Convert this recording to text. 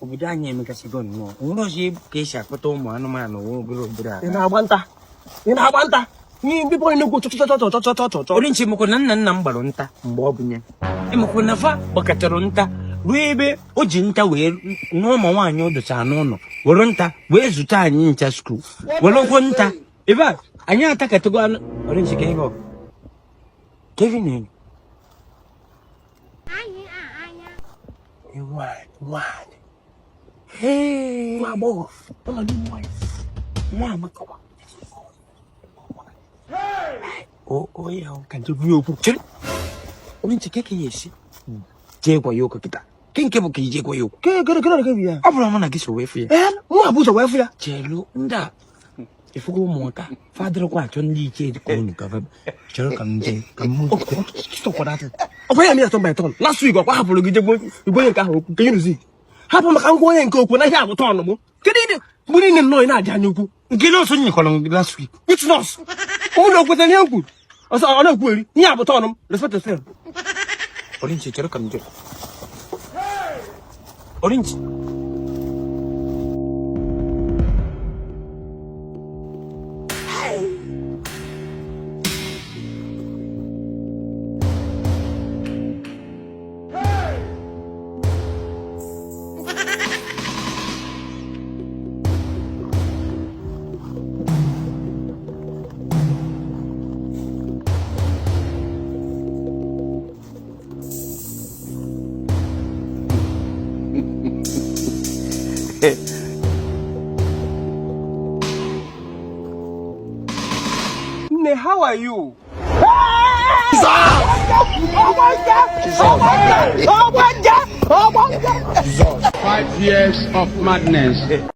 Obodo anyị emekasịgo nnọọ. Onwere ọzọ ka esi akpọta ụmụ anụmanụ obere obere Ị a. na-agba nta, ị na-agba nta n'ihi ndị bọyị na-ekwu chọchọchọchọchọchọchọ. Onye nche mekwa na nna nna m gbara nta mgbe ọ bụ ya. Emekwa na fa gbakọtara nta ruo ebe o ji nta wee nụọ ụmụ nwaanyị ọ dụchara n'ụlọ, were nta wee zụta anyị ncha school, were okwu nta ebe a anyị atakatago anụ. Onye nche ka ebe ọ Kevin na-enyo. Nwaanyị, nwaanyị. Hey. Nwa agbọghọ ọ nọ n'ime nwaanyị. Nwa amakọwa. O ya o. Ka nje gwa ya okwu. Chere. Onye nche ka ya esi jee gwa ya okwu kịta. Ke nke bụ ka ije gwa ya okwu. Ke ke ke ke ya. Ọ bụrụ mụ na gị so wee fụ ya. Ee, mụ abụ ụzọ wee fụ ya. Chelu ndị a efugo ụmụaka fadịrịkwa achọ ndị ichie dị ka unu ka fa chere ka m jee ka m Ọkwa ya mere turn by turn. Last week ọkwa hapụrụ gị jegbo igwe onye nke ahụ okwu nke yunuzi. Hapụ maka ngwa onye nke okwu na ihe abụ turn mụ. Kedu ihe mgbe niile nnọọ ị na-adị anya ukwu? Nke nọọsụ nyekwara m last week. Which nurse? Ụmụ na okwete ihe m kwuru. Ọsọ ọ na-ekwu eri. Ihe abụ turn m. Respect yourself. Onye nche, chere ka m jee. Onye nche. Nne, how are you? 5 years of madness.